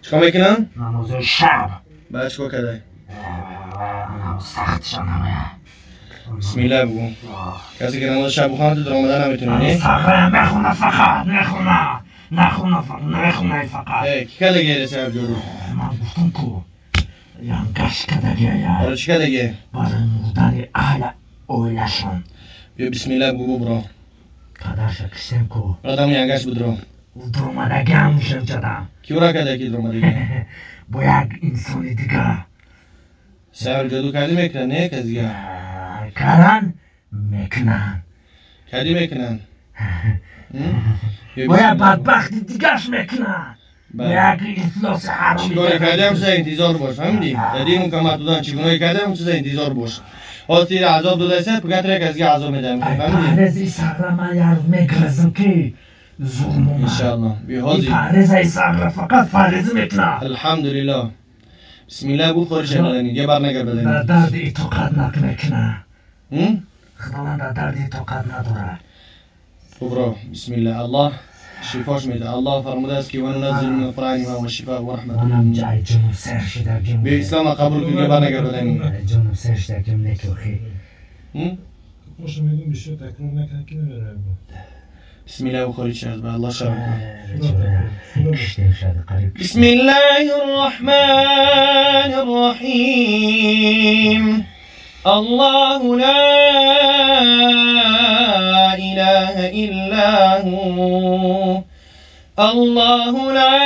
Чикор мекунам? Намози шаб. Баъд чикор кардай? Сахтша намая. Бисмилла бугу. Касе ки намози шаб бухонад, ту даромада наметунӣ, не? Сағра мехона, фақат мехона. Нахона, мехона фақат. Э, ки кадаге сеҳр ҷоду? Ман гуфтам ку, янгаш кадагия. Барои чӣ кадаге? Барои мурдани аҳли оилашон. Биё, бисмилла бугу, буро. Падарша киштем ку. Радам янгаш будро. Дуромадагиам ушевҷадам. Ки ура када ки дуромадаги? Бо як инсони дигар. Сеҳр ҷоду кардӣ, мекунад, не, кас дигар? Каран, мекунанд. Кардӣ, мекунанд. Бо як бадбахти дигарш мекунанд. Як ифлоси ҳаромӣ. Чӣ коре кардиам, чиза интизор бош, фаҳмидӣ? Дар мукаммал додан чӣ гуноҳе кардиам, чиза интизор бош. Ҳозир тира азоб додайса, пугатра як аз дига азоб медиҳам, фаҳмидӣ? Парези сағра ман як рӯз мегрезам ки зулм омад. Иншааллоҳ. Биё ҳозир. Парезаи сағра фақат парезӣ мекунад. Алҳамдулиллоҳ. Бисмилла бу, хориш бадани, дига бар нагар бадани. Дар дарди итоқат мекунад. Худованд дар дарди итоқат надорад. Хуб, бисмилла, Аллоҳ шифош медиҳад. Аллоҳ фармудааст ки ва нуназзилу мин алқуръани ма ҳува шифоу ва раҳматун Манам лилмуъминин. Ҷай ҷонум сер шидагим. Биё, ислома қабул кун, дига бар нагар бадани. Ҷонум сер шидагим, некохи. Боша, мегӯм, бисёр такрор накунад, ки намеравад. Бисмилла бухорӣ шад ба Аллоҳ шаб. Киштем шад қариб. بسم الله الرحمن الرحيم. الله لا إله إلا هو. الله لا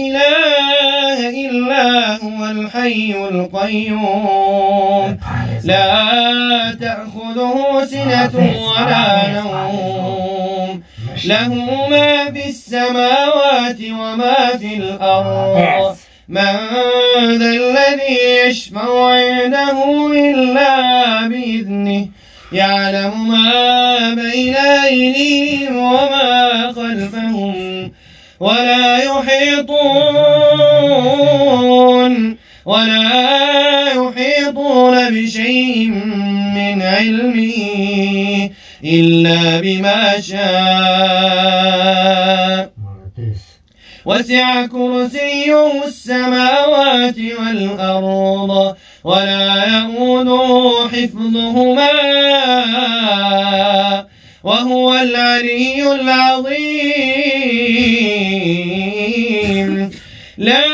إله إلا هو الحي القيوم. لا تأخذه سنة ولا نوم. له ما في السماوات وما في الأرض. من ذا الذي يشفع عنده إلا بإذنه. يعلم ما بين أيديهم وما خلفهم ولا يحيطون بشيء من علمه إلا بما شاء. وسع كرسيه السماوات والأرض ولا يؤوده حفظهما وهو العلي العظيم. لا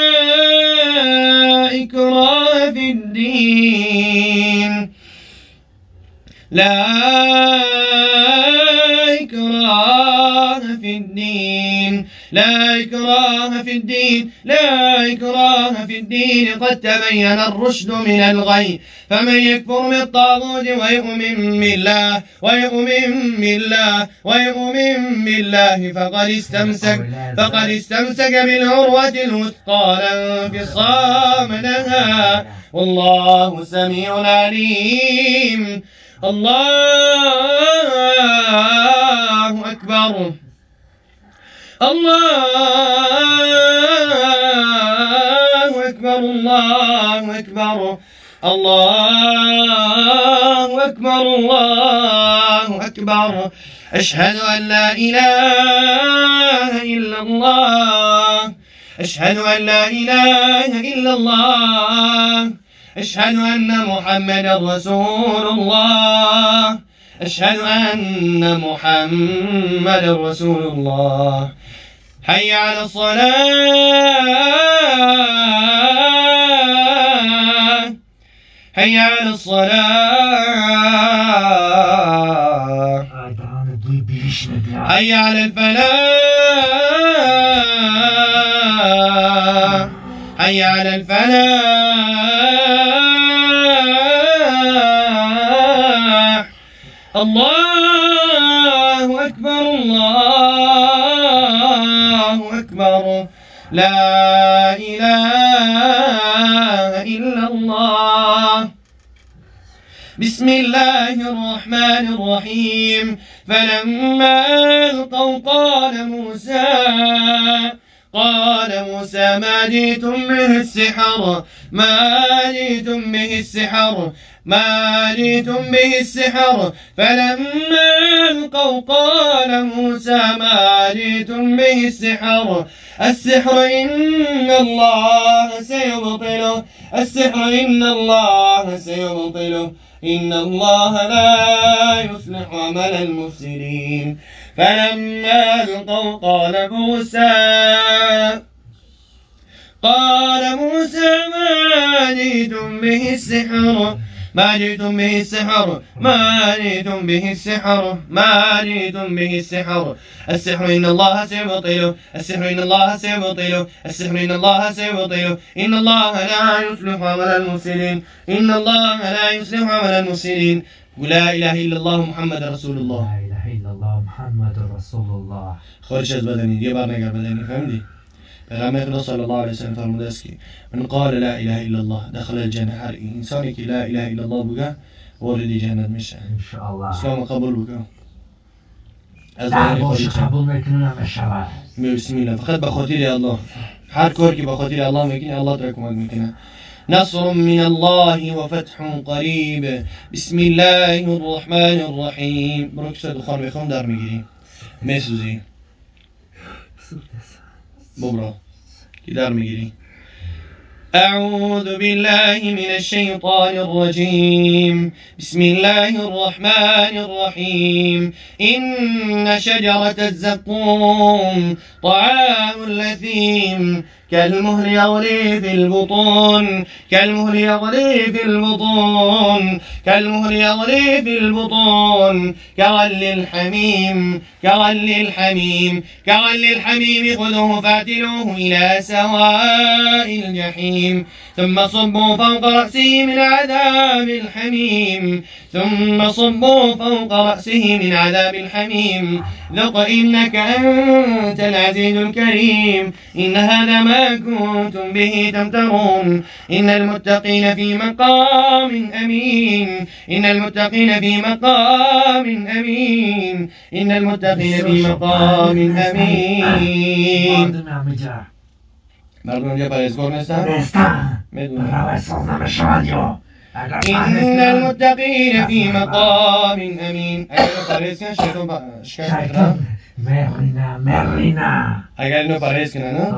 إكراه في الدين. لا إكراه في الدين. لا إكراه في الدين. لا إكراه في الدين. قد تبين الرشد من الغي. فمن يكفر بالطاغوت ويؤمن بالله ويؤمن بالله ويؤمن بالله فقد استمسك بالعروة الوثقى لا انفصام لها. والله سميع عليم. الله أكبر. الله أكبر. الله أكبر. الله أكبر. الله أكبر. أشهد أن لا إله إلا الله. أشهد أن لا إله إلا الله. أشهد أن محمدا رسول الله. أشهد أن محمدا رسول الله. حي على الصلاة. حي على الصلاة. حي على الفلاح. حي على الفلاح. الله أكبر. الله أكبر. لا إله إلا الله. بسم الله الرحمن الرحيم. فلما ألقوا قال موسى قال موسى ما جئتم به السحر، ما جئتم به السحر، ما جئتم به السحر. فلما ألقوا قال موسى ما جئتم به السحر، السحر إن الله سيبطله، السحر إن الله سيبطله، إن الله لا يصلح عمل المفسدين. فلما ألقوا قال موسى، قال موسى ما جئتم به السحر، ما جئتم به السحر، ما جئتم به السحر، ما جئتم به السحر، السحر إن الله سيبطله، السحر إن الله سيبطله، السحر إن الله سيبطله، إن الله لا يصلح عمل المفسدين، إن الله لا يصلح عمل المفسدين. لا إله إلا الله محمد رسول الله. لا إله إلا الله محمد رسول الله. خارج از بدنی دیگه برنگرد بدنی، فهمیدی؟ پیغمبر خدا صلی الله علیه و سلم فرموده است که من قال لا اله الا الله دخل الجنه. هر انسانی که لا اله الا الله بگه وارد جنت میشه ان شاء الله. اسلام قبول بکن. از بدنی قبول میکنه نمیشود. بسم الله. فقط به خاطر الله، هر کاری که به خاطر الله میکنی الله تو کمک میکنه. نصر من الله وفتح قریب. بسم الله الرحمن الرحیم. برو که دخان میخوام در میگیری میسوزی. ببرو که در میگیری. أعوذ بالله من الشيطان الرجيم. بسم الله الرحمن الرحيم. إن شجرة الزقوم طعام الأثيم كالمهل يغلي في البطون، كالمهل يغلي في البطون، كالمهل يغلي في البطون، كغلي الحميم، كغلي الحميم، كغلي الحميم. خذوه فاعتلوه إلى سواء الجحيم، ثم صبوا فوق رأسه من عذاب الحميم، ثم صبوا فوق رأسه من عذاب الحميم. ذق إنك أنت العزيز الكريم. إن هذا ما كنتم به تمترون. إن المتقين في مقام أمين، إن المتقين في مقام أمين، إن المتقين في مقام أمين. مردم اینجا پرهیزگار نیستن؟ نیستن. میدونم. روش ساز نمیشوند یا إن المتقين في مقام أمين. اگر پرهیز کنن شیطان شکست میخوره. مرینا مرینا. اگر اینو پرهیز کنن نه؟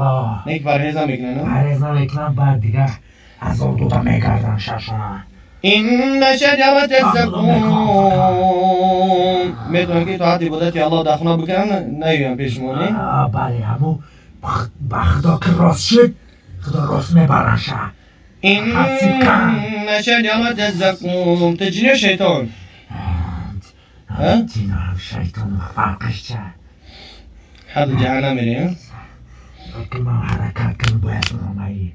نه که پرهیز نمیکنن نه؟ پرهیز نمیکنن بعد دیگه عذاب دوتا میگردن ششونه. إن شجرة الزقوم. میتونن که طاعت عبادت الله در خونه بکنن نیویم پیش ما نه؟ بله همون با خدا که راست شد خدا راست میبرن شه. إن شجرة الزقوم. تجنی و شیطان؟ جن هم شیطان فرقش چه؟ حد جهنم میری؟ که من حرکت کنم باید سوزنم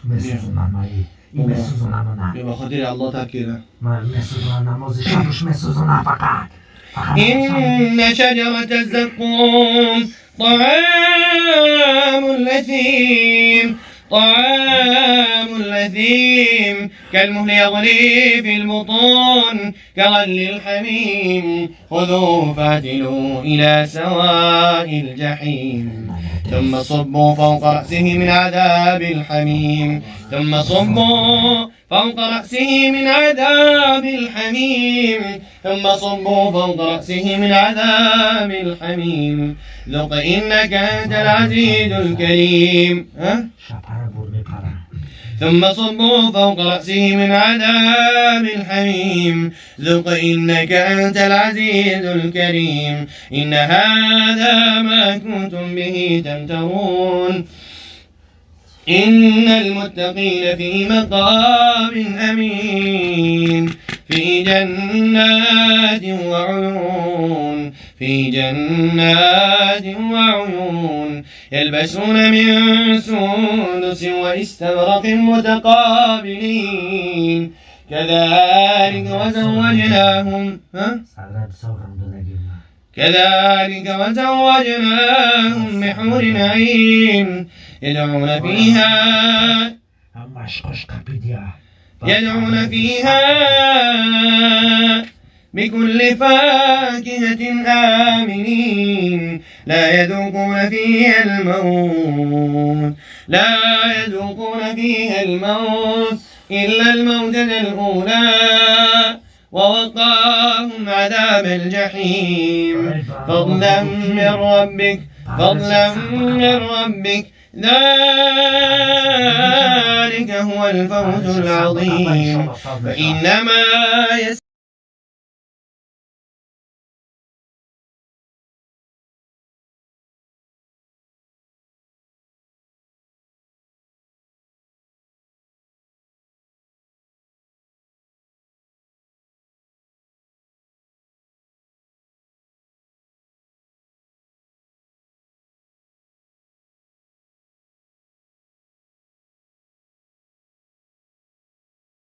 میسوزونم این میسوزونم نه به خاطر الله تکیره من میسوزونم نماز شبش میسوزونم فقط. إن شجرة الزقوم طعام الأثيم، طعام الأثيم، كالمهل يغلي في البطون، كغلي الحميم. خذوه فاعتلوه إلى سواء الجحيم، ثم صبوا فوق رأسه من عذاب الحميم، ثم صبوا فوق رأسه من عذاب الحميم، ثم صبوا فوق رأسه من عذاب الحميم. ذق إنك أنت العزيز الكريم. ثم صبوا فوق رأسه من عذاب الحميم. ذق إنك أنت العزيز الكريم. إن هذا ما كنتم به تمترون. إن المتقين في مقام أمين، في جنات وعيون، في جنات وعيون، يلبسون من سندس واستبرق متقابلين. كذلك وزوجناهم، كذلك وزوجناهم بحور عين، يدعون فيها، يدعون فيها، بكل فاكهة آمنين لا يذوقون فيها الموت لا يذوقون فيها الموت إلا الموتة الأولى ووقاهم عذاب الجحيم. فضلا من ربك، فضلا من ربك، ذلك هو الفوز العظيم. فإنما يس